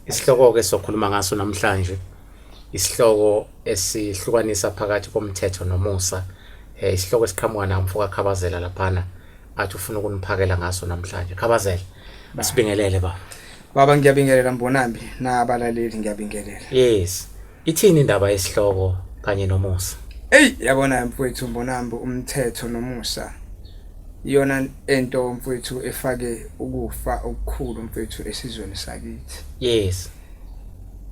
Isihloko ke sokhuluma ngaso namhlanje isihloko esihlukanisa phakathi komthetho nomusa. Isihloko esiqhamuka nawo mfoka Khabazela laphana athi ufuna ukuniphakela ngaso namhlanje. Khabazela, sibingelele baba. Baba, ngiyabingelela Mbonambi nabalaleli, ngiyabingelela. Yes. Ithini indaba yesihloko kanye nomusa? Ey, yabona mfowethu Mbonambi, umthetho nomusa iyona ento mfowethu efake ukufa okukhulu mfowethu esizweni sakithi.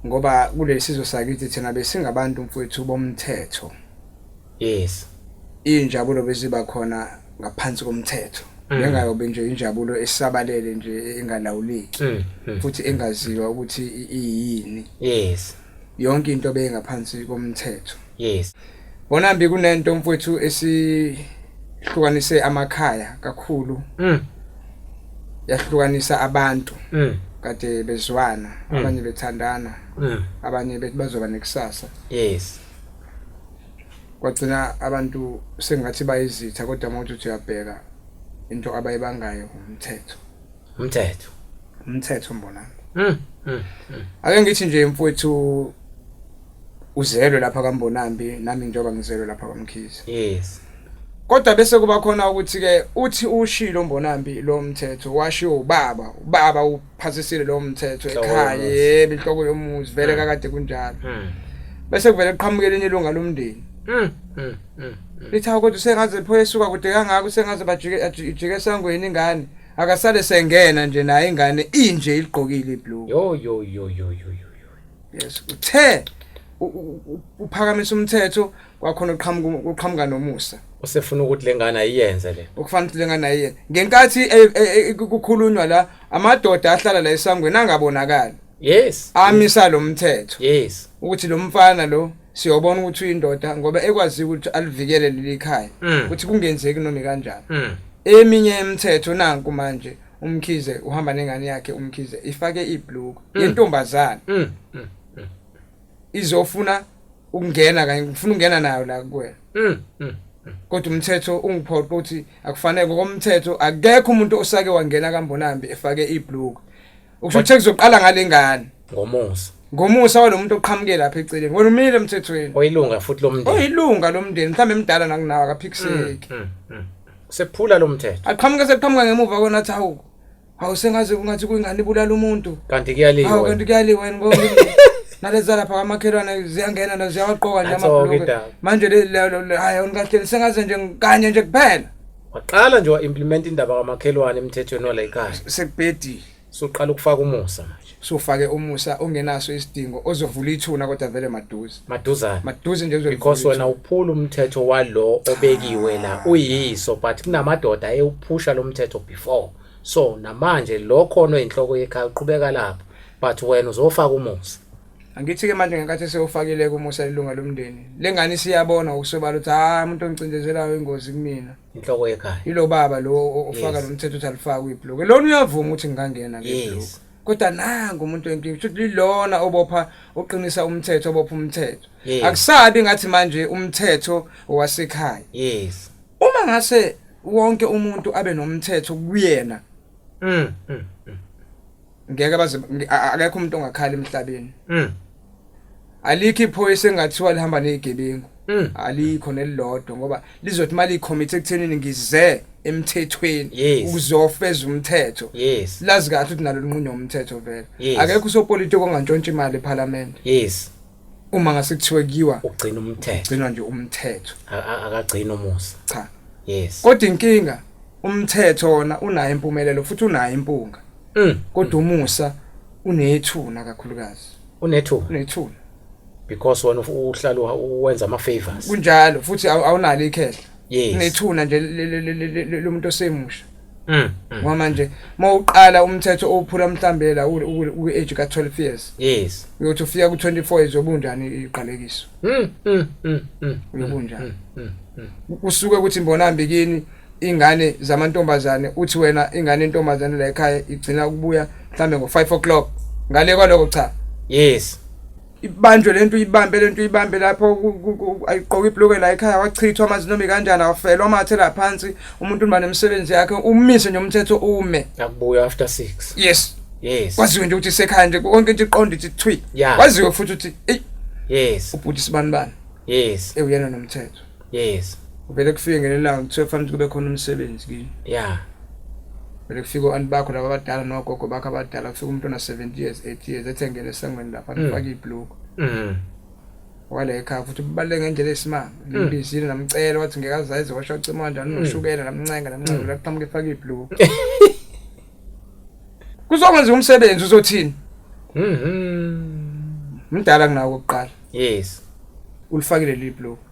Ngoba kulesizwe sakithi thina besingabantu mfowethu bomthetho. Injabulo beziba khona ngaphansi komthetho. Bengayobe nje injabulo esabalele nje engalawuleki futhi engaziwa ukuthi iyini. Yonke into beyingaphansi komthetho. Bonambi, kunento mfowethu esihlukanise amakhaya kakhulu. Yahlukanisa abantu. Kade bezwana, abanye bethandana, abanye bethi bazoba nekusasa. Kwagcina abantu sengathi bayizitha, kodwa uma uthi uyabheka into abayibangayo umthetho. Umthetho. Umthetho, Mbonambi. Ake ngithi nje mfowethu, uzelwe lapha kaMbonambi, nami njengoba ngizelwe lapha kwaMkhize. Kodwa bese kuba khona ukuthi ke uthi ushilo Mbonambi, lo mthetho washiwo ubaba, ubaba uphasisile lo mthetho Inhloko ekhaya, yomuzi. Yebo, inhloko yomuzi vele kakade kunjalo. Bese kuvele kuqhamuke elinye ilunga lomndeni. Lithi, "Hawu, kodwa usengaze pho esuka kude kangaka, usengaze bajike ijike esangweni ingane, akasale sengena nje naye ingane inje iligqokile ibhulukwe." Yo yo yo yo yo yo. Yes, uthe uphakamisa umthetho kwakhona uqhamuka nomusa. Usefuna ukuthi lengane ayiyenze le. Okufanele ukuthi lengane ayiyenze. Ngenkathi kukhulunywa la, amadoda ahlala la esangweni angabonakali. Amisa lo mthetho. Ukuthi lo mfana lo siyobona ukuthi uyindoda ngoba ekwazi ukuthi alivikele leli khaya. Ukuthi kungenzeki noma kanjani. Eminye imithetho nanku manje uMkhize uhamba nengane yakhe, uMkhize ifake ibhulukwe yentombazane. Izofuna ukungena kanye ufuna ukungena nayo la kuwena. Kodwa umthetho ungiphoqa ukuthi akufanele, ngokomthetho akekho umuntu osake wangena kaMbonambi efake ibhulukwe. Ukusho ukuthi kuzoqala ngale ngane. Ngomusa. Ngomusa walomuntu oqhamuke lapha eceleni. Wena umile emthethweni. Oyilunga futhi lomndeni. Oyilunga lomndeni, mhlawumbe emdala nakunawe, akaphikiseki. Sephula lo mthetho. Aqhamuke seqhamuka ngemuva kona athi, "Hawu. Hawu, sengaze kungathi kuyingane ibulala umuntu." Kanti kuyaliwa. Hawu, kanti kuyaliwa wena ngoba naleza lapha kamakhelwane ziyangena nazo ziyawaqoka nje Nanso-ke amabhulukwe. indaba. Manje le hayi awunikahleli sengaze nje kanye nje kuphela. Waqala nje wa-implement indaba kamakhelwane emthethweni wala ekhaya. Sekubhedile. Suqala ukufaka umusa manje. Sufake umusa ongenaso isidingo ozovula ithuna kodwa vele maduze. Maduzane. Maduze nje uzovula. Because wena uphula umthetho walo obekiwe la uyiso, but kunamadoda ayewuphusha lo mthetho before. So namanje lo khona oyinhloko yekhaya uqhubeka lapho, but wena uzofaka umusa. Angithi ke manje ngenkathi sewufakile kumusa ilunga lomndeni, lengane siyabona ngokusobala ukuthi hayi, umuntu ongicindezelayo ingozi kumina. Inhloko yekhaya. Yilo baba lo ofaka lo mthetho uthi alifakwe ibhulukwe. Lona uyavuma ukuthi ngingangena ngebhulukwe. Kodwa nangu umuntu wenkinga, kusho ukuthi lilona obopha oqinisa umthetho, obopha umthetho. Akusabi ngathi manje umthetho owasekhaya. Uma ngase wonke umuntu abe nomthetho kuyena. Ngeke baze akekho umuntu ongakhala emhlabeni. Alikho iphoyisa engathiwa lihamba nezigebengu. Alikho nelilodwa, ngoba lizothi mali commit ekuthenini ngize emthethweni ukuzofeza umthetho. Lazi kahle ukuthi nalo linqunywa umthetho vele. Akekho usopolitiki ongantshontsha imali eParliament. Uma ngase kuthiwe kuyiwa Ugcina umthetho. Ugcinwa nje umthetho. Akagcina umusa. Cha. Yes. Kodwa inkinga umthetho wona unayo impumelelo futhi unayo impunga. Kodwa umusa unethuna kakhulukazi. Unethuna. Unethuna. Because wena uhlala uwenza ama favors. Kunjalo, futhi awunalo ikhehla. Unethuna nje lomuntu osemusha. Ngoba manje mawuqala umthetho owuphula mhlambe la ku age ka 12 years. Uyothi ufika ku 24 years obunjani iqalekiso. Uyobunjani? Kusuke ukuthi Mbonambi kini ingane zamantombazane, uthi wena ingane entombazane la ekhaya igcina ukubuya mhlambe ngo 5 o'clock. Ngale kwaloko cha. Ibanjwe lento, uyibambe lento, uyibambe lapho ayiqoka ibhulukwe la ekhaya, wachithwa amanzi noma kanjani, awafelwa amathe la phansi, umuntu uba nemisebenzi yakhe, umise nje umthetho ume. Akubuya after 6. Yes. Kwaziwe nje ukuthi isekhaya nje konke into iqonde ithi thwi. Kwaziwe futhi ukuthi ey ubhuti sibanibani. Ewuyena nomthetho. Uvele kufike ngelilanga kuthiwe fanele kube khona umsebenzi kini. Vele kufika o-anti bakho laba abadala nogogo bakho abadala, kufika umuntu ona 70 years, 80 years ethi engena esangweni lapha nifake ibhluku. Wale ekhaya futhi ubaluleke ngendlela esimanga. Limbizile namcela wathi ngeke aze ayizosha ucima kanjani unoshukela namncenga namncenga laqhamuka efake ibhluku. Kuzokwenza umsebenzi uzothini? Mdala kunawo kokuqala. Ulifakile libhluku.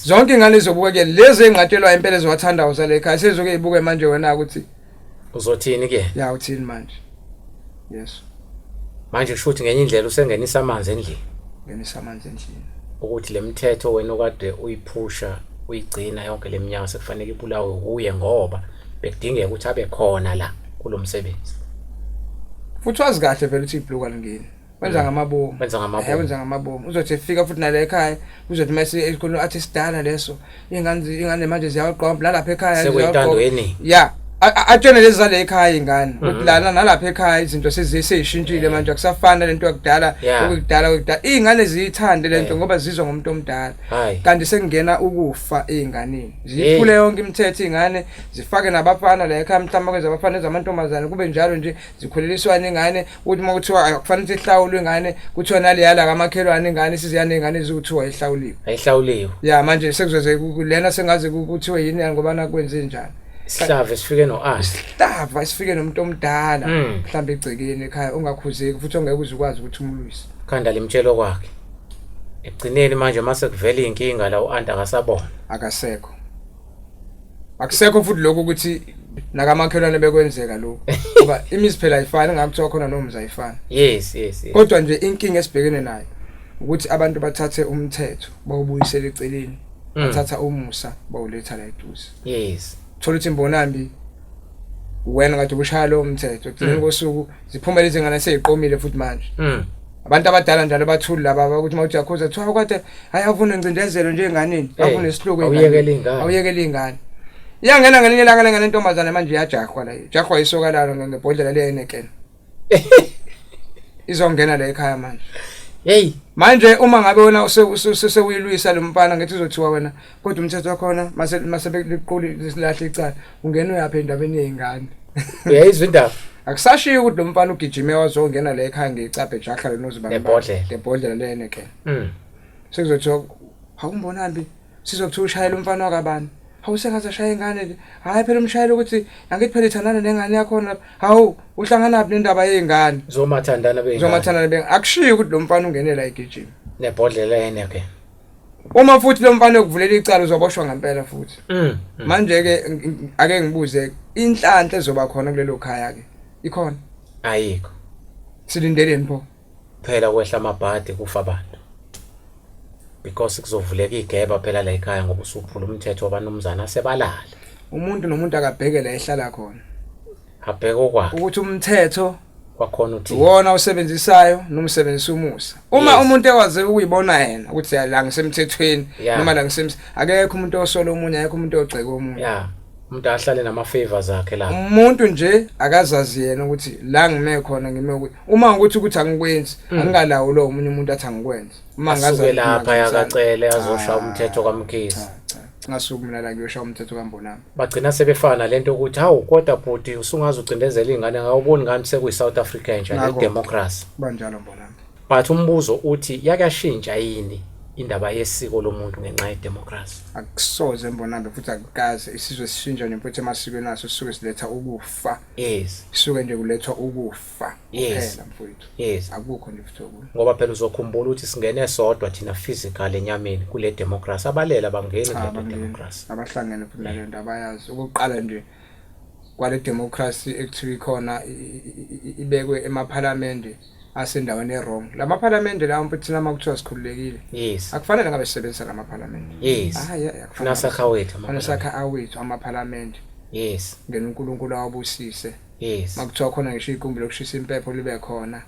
Zonke ingane izobuka ke lezi enqatshelwa impela eziwathandayo zale ekhaya sezoke ibuke manje wena ukuthi uzothini ke? Ya uthini manje? Yes. Manje kusho ukuthi ngenye indlela usengenisa amanzi endlini. Ngenisa amanzi endlini. Ukuthi lemithetho wena okade uyiphusha uyigcina yonke leminyaka sekufanele ibulawe uye ngoba bekudingeka ukuthi abe khona la kulomsebenzi. Futhi wazi kahle vele ukuthi ibhluku alingeni. Wenza ngamabomu. Wenza ngamabomu. Wenza ngamabomu. Uzothi efika futhi nale ekhaya uzothi mase esikhulu athi sidala leso. Ingane manje ziyawugqomba nalapha ekhaya ziyawugqomba. Ya. Atshene lezi zale ekhaya ingane ukuthi lana nalapha ekhaya izinto sezishintshile manje akusafani lento yakudala okudala izingane ziyithande lento ngoba zizwa ngomuntu omdala kanti sekungena ukufa ezinganeni ziyiphule yonke imithetho izingane zifake nabafana la ekhaya mhlawumbe kwenza abafana ezamantombazane kube njalo nje zikhuleliswana ingane ukuthi uma kuthiwa akufanele ukuthi ihlawulwe ingane kuthiwa naleyala kamakhelwane ingane isiziyane ingane izokuthiwa ihlawuliwe ayihlawuliwe ya manje sekuzoze lena sengaze kuthiwe yini ngoba nakwenze njani isihlava esifike no-anti isihlava esifike nomuntu omdala mhlawumbe egcekeni ekhaya ongakhuzeki futhi ongeke uze ukwazi ukuthi umlwise khanda limtshelo kwakhe ekugcineni manje mase kuvela inkinga la u-anti akasabona akasekho akusekho futhi lokho ukuthi nakamakhelwane bekwenzeka lokho ngoba imizi phela ayifani ngakuthiwa khona nomzi ayifani yes yes yes kodwa nje inkinga esibhekene nayo ukuthi abantu bathathe umthetho bawubuyisele eceleni bathatha umusa bawuletha la eduze yes thola ukuthi imbonambi wena kade ubushaya lo mthetho ekugcineni kosuku ziphumele izingane seziqomile futhi manje abantu abadala njalo bathuli laba ukuthi mawuthi uyakhuza kuthiwa kade hayi avune ingcindezelo nje enganeni avune isihluku awuyekele ingane awuyekele ingane iyangena ngelinye ilanga lengane intombazane manje iyajahwa la ijahwa isoka lalo ngebhodlela leHeineken izongena la ekhaya manje hey manje uma ngabe wena usewuyilwisa lo mfana ngithi uzothiwa wena kodwa umthetho wakhona mase mase bekuquli lisilahle icala ungena uyaphi endabeni yezingane uyayizwa indaba akusashiyi ukuthi lo mfana ugijime wazongena la ekhaya ngecaphe jahla lenoziba Nebhodlela. lebhodlela leHeineken sekuzothiwa awumbonambi sizokuthiwa ushayela umfana wakabani hawu sengaze ashaya ingane nje hayi phela umshayela ukuthi angithi phela ithandana nengane yakhona lapha hawu uhlanganaphi nendaba yey'ngane zomathandana beyingane zomathandana be akushiyi ukuthi lo mfana ungenela igijima nebhodlela leHeineken uma futhi lo mfana ekuvulela icala uzoboshwa ngempela futhi manje ke ake ngibuze inhlanhla ezoba khona kulelo khaya ke ikhona ayikho silindeleni pho phela kwehla amabhadi kufa abantu because kuzovuleka igeba phela la ekhaya ngoba usuphula umthetho wabanumzana asebalala umuntu nomuntu akabheke la ehlala khona abheke okwakhe ukuthi umthetho kwakhona uthi wona usebenzisayo noma usebenzisa umusa uma umuntu ekwazi ukuyibona yena ukuthi la ngisemthethweni noma la ngisemthethweni akekho umuntu osola omunye akekho umuntu ogceka omunye umuntu ahlale nama favors akhe la umuntu nje akazazi yena ukuthi la ngime khona ngime ukuthi uma ukuthi ukuthi angikwenzi angingalawulwa omunye umuntu athi angikwenzi uma ngaze lapha yakacele azoshaya umthetho kaMkhize ngasuka mina la ngiyoshaya umthetho kaMbonami bagcina sebefana lento ukuthi hawu kodwa bhuti usungaze ucindezela ingane ngawuboni ngani sekuyi South Africa nje le democracy banjalo Mbonami but umbuzo uthi yakashintsha yini indaba yesiko lomuntu ngenxa yedemocracy akusoze Mbonambi futhi akukaze isizwe sishintsha nje mfethu emasikweni aso sisuke siletha ukufa yes sisuke nje kulethwa ukufa Yes. kuphela mfowethu yes akukho nje futhi okunye ngoba phela uzokhumbula ukuthi singene sodwa thina physical enyameni kule democracy abalela bangeni Cha, kule abangeni. democracy abahlangene futhi nale nto abayazi okokuqala nje kwale democracy ekuthiwa ikhona ibekwe emaphalamende asendaweni e-wrong la maphalamende lawo mfethu thina uma kuthiwa sikhululekile yes akufanele ngabe sisebenzisa la maphalamende yes hayi funa akufanele sakha wethu fanele amaphalamende. sakha awethu amaphalamende yes ngena uNkulunkulu awabusise yes makuthiwa khona ngisho igumbi lokushisa impepho libe khona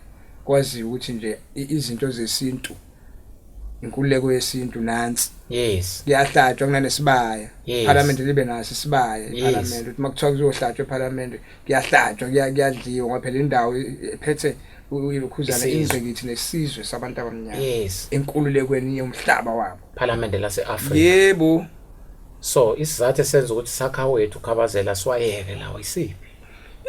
kwaziwa ukuthi nje izinto zesintu Inkululeko yesintu nansi. Yes. Kuyahlatshwa kunanesibaya. Yes. Parliament libe naso isibaya Yes. iParliament ukuthi makuthiwa kuzohlatshwa eParliament kuyahlatshwa kuyadliwa ngoba phela indawo ephethe ilokhuzana Isizwe. ingqikithi nesizwe sabantu abamnyama. Yes. Enkululekweni yomhlaba wabo. Parliament lase-Afrika. Yebo. So isizathu esenza ukuthi sakha wethu Khabazela siwayeke lawo isiphi?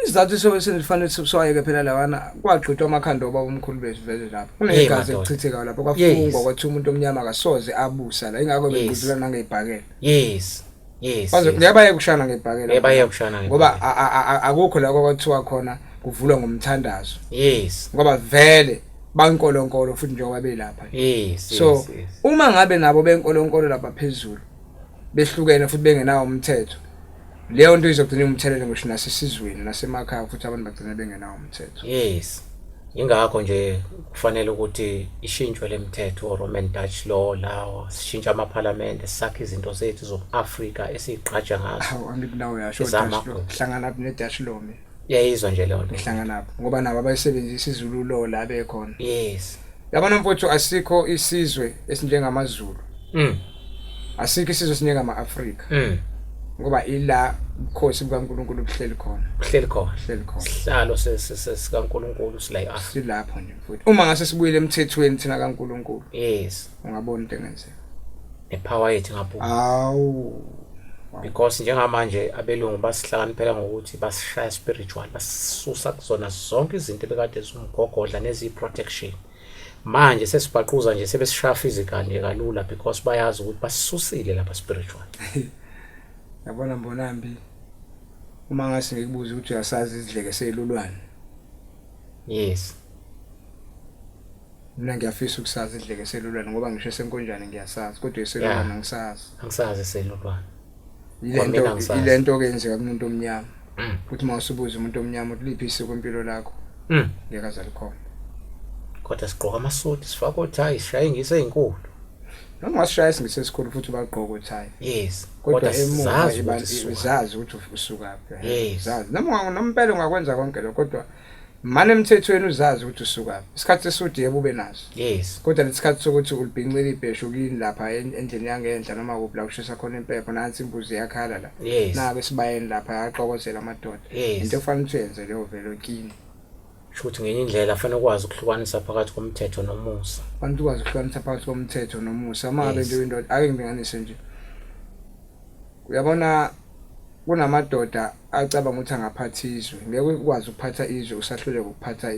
Isizathu sobe senifanele siwayeke phela lawana kwagqitshwa amakhanda obaba omkhulu bethu vele lapho. Kunegazi madoda. elichithekayo lapho kwafungwa Yes. kwathiwa umuntu omnyama akasoze abusa la ingakho Yes. bengqutshulana nangeyibhakela. Yes. Yes. Baze yes. ngeke baye kushana ngebhakela. Ngeke baye kushana Ngoba ngebhakela. akukho la kwathiwa khona kuvulwa ngomthandazo. Yes. Ngoba vele bankolonkolo futhi njengoba belapha. Yes. So yes, yes. uma ngabe nabo benkolonkolo lapha phezulu behlukene futhi bengenawo umthetho leyo nto izogcina umthelelo ngisho nasesizweni nasemakhaya futhi abantu bagcina bengenawo umthetho. Yes. Ingakho nje kufanele ukuthi ishintshwe lemithetho Roman Dutch law lawo sishintshe amaphalamende sakhe izinto zethu zobuAfrika esizigqaja ngazo. Hawu angithi nawe uyasho Ezama Dutch law kude. hlangana phi ne-Dutch law mina Uyayizwa nje leyo nto. ngihlangana phi ngoba nabo abayisebenzisa iZulu law la bekhona. Yes. Yabona mfowethu asikho isizwe esinjengamaZulu. Asikho isizwe esinjengama-Afrika. Ngoba ila ubukhosi bukaNkulunkulu buhleli khona. Buhleli khona. Buhleli khona. Isihlalo sikaNkulunkulu sila eAfrika. Silapho nje mfowethu. Uma ngase sibuyele emthethweni thina kaNkulunkulu. Yes. Ungabona into engenzeka. Nepower yethu ngapho. Awu. Because njengamanje abelungu basihlakaniphela ngokuthi basishaya spiritual, basisusa kuzona zonke izinto ebekade zumgogodla nezi protection. Manje sesibhaquza nje sebesishaya physical nje kalula because bayazi ukuthi basisusile lapha spiritual. Yabona Mbonambi uma ngase ngikubuze ukuthi uyasazi isidleke selulwane. Yes. Mina ngiyafisa ukusazi isidleke selulwane ngoba ngisho esenkonjane ngiyasazi kodwa eselulwane angisazi. Angisazi eselulwane. Ilento ilento okenzeka kumuntu omnyama. Ukuthi mawusubuza umuntu omnyama ukuthi liphi isiko impilo lakho. Ngeke azalikhomba. Kodwa sigqoka amasuti sifaka othayi sishaye ingise ezinkulu. Noma ungasishaya isingisi esikhulu futhi bagqoka othayi. Yes. Kodwa emuva zazi ukuthi usukaphi. Yes. Zazi. Noma nompela ungakwenza konke lokho kodwa mane emthethweni uzazi ukuthi usukaphi. Isikhathi sesudi yebo ube naso. Yes. Kodwa lesikhathi sokuthi ulibhincile ibheshu kini lapha endlini yangenhla noma kuphi la kushisa khona impepho nansi imbuzi yakhala la. Yes. Naku esibayeni lapha yaxokozela amadoda. Yes. Into efanele ukuthi uyenze leyo vele kini. Shuthi ngenye indlela fanele ukwazi ukuhlukanisa phakathi komthetho nomusa. Fanele ukwazi ukuhlukanisa phakathi komthetho nomusa. Uma ngabe nje indoda ake ngilinganise nje. Uyabona kunamadoda acabanga ukuthi angaphatha izwe. Ngeke ukwazi ukuphatha izwe usahluleka ukuphatha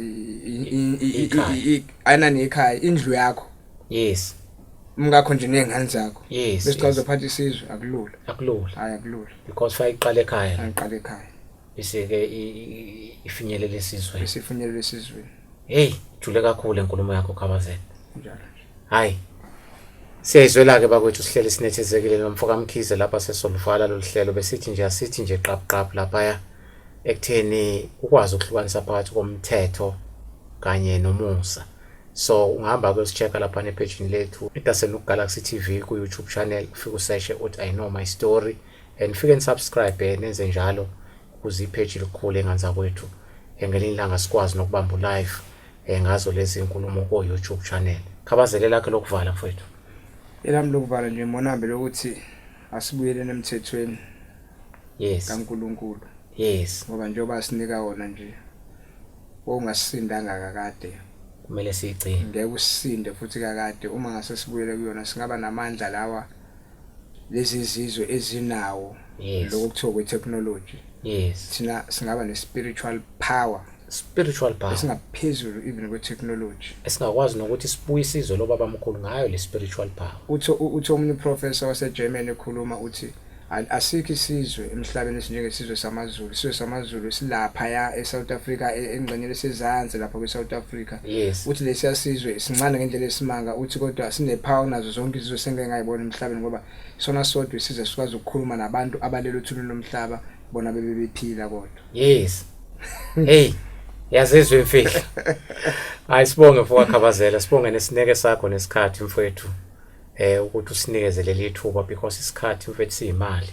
anani ikhaya, indlu yakho. Yes. Umkakho nje nezingane zakho. Yes. Bese xa uzophatha isizwe akulula. Akulula. Hayi akulula. Because fayiqala ekhaya. Ayiqala ekhaya. Bese ke ifinyelele esizweni. Bese ifinyelele esizweni. Hey, jule kakhulu enkulumo yakho Khabazela. Njalo nje. Hayi. Siyayizwela ke bakwethu sihlele sinethezekile nomfoka Mkhize lapha sesoluvala lolu hlelo besithi nje asithi nje qap qap lapha ekutheni ukwazi ukuhlukanisa phakathi komthetho kanye nomusa. So ungahamba kuyosichecka lapha nepage lethu iDasenuk Galaxy TV ku YouTube channel ufike useshe uthi I know my story and fike ni subscribe nenze njalo ukuze ipage likhule ngane zakwethu ngelinye ilanga sikwazi nokubamba live ngazo lezi inkulumo ku YouTube channel. Khabazele lakhe lokuvala mfowethu. Elami lokuvala nje Mbonambi lokuthi asibuyeleni emthethweni. Yes. kaNkuluNkulu. Yes. Ngoba njengoba sinika wona nje ongasindanga kakade kumele siyigcine. Ngeke usinde futhi kakade uma ngase sibuyele kuyona singaba namandla lawa lezi zizwe ezinawo. Yes. Lokho kuthiwa kwe-technology. Yes. Thina singaba ne-spiritual power. Spiritual power. Esingaphezulu even kwe-technology. Esingakwazi nokuthi sibuye isizwe lobaba mkhulu ngayo le spiritual power. Uthi omunye uprofessor waseGermany ekhuluma uthi asikho isizwe emhlabeni esinjengesizwe samaZulu. Isizwe samaZulu silapha ya eSouth Africa engxenyeni esezansi lapha kweSouth Africa. Yes. Uthi lesiya sizwe sincane ngendlela esimanga uthi kodwa sinepower nazo zonke izizwe sengeke ngayibona emhlabeni ngoba sona sodwa isizwe sikwazi ukukhuluma nabantu abalele uthulini lomhlaba bona bebe bephila kodwa. Yes. Hey, yazizwe imfihlo. Hayi sibonge mfoka Khabazela, sibonge nesineke sakho nesikhathi mfowethu. Ukuthi usinikeze leli thuba because isikhathi mfethu siyimali.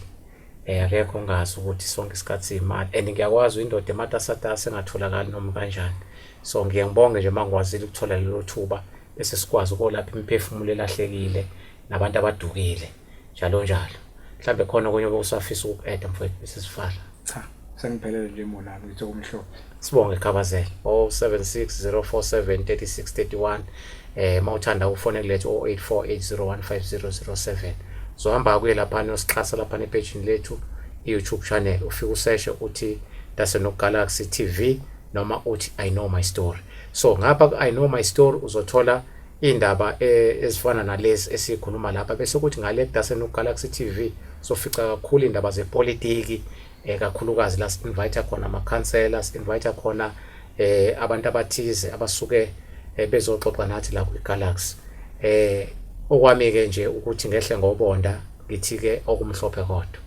Akekho ongazi ukuthi sonke isikhathi siyimali and ngiyakwazi indoda ematasatasa engatholakali noma kanjani. So ngiye ngibonge nje mangikwazile ukuthola lelo thuba Bese sikwazi ukolapha imiphefumulo elahlekile nabantu abadukile njalo njalo. Mhlambe khona okunye obusafisa uku-add mfowethu bese sivala. Cha, sengiphelele nje monami ngithi okumhlophe. Sibonge Khabazela. 076 047 3631 mawuthanda ufone kulethu 0848015007. Zohamba kuye lapha nosixhasa lapha epage lethu i-YouTube channel ufike useshe uthi Daseno Galaxy TV noma uthi I know my story. So ngapha ku I know my story uzothola indaba ezifana nalezi esikhuluma lapha bese kuthi ngale Daseno Galaxy TV sofica kakhulu indaba zepolitiki kakhulukazi la invite khona ama councillors invite khona abantu abathize abasuke bezoxoxa nathi la kwi Galaxy. Okwami ke nje ukuthi ngehle ngobonda ngithi ke okumhlophe kodwa.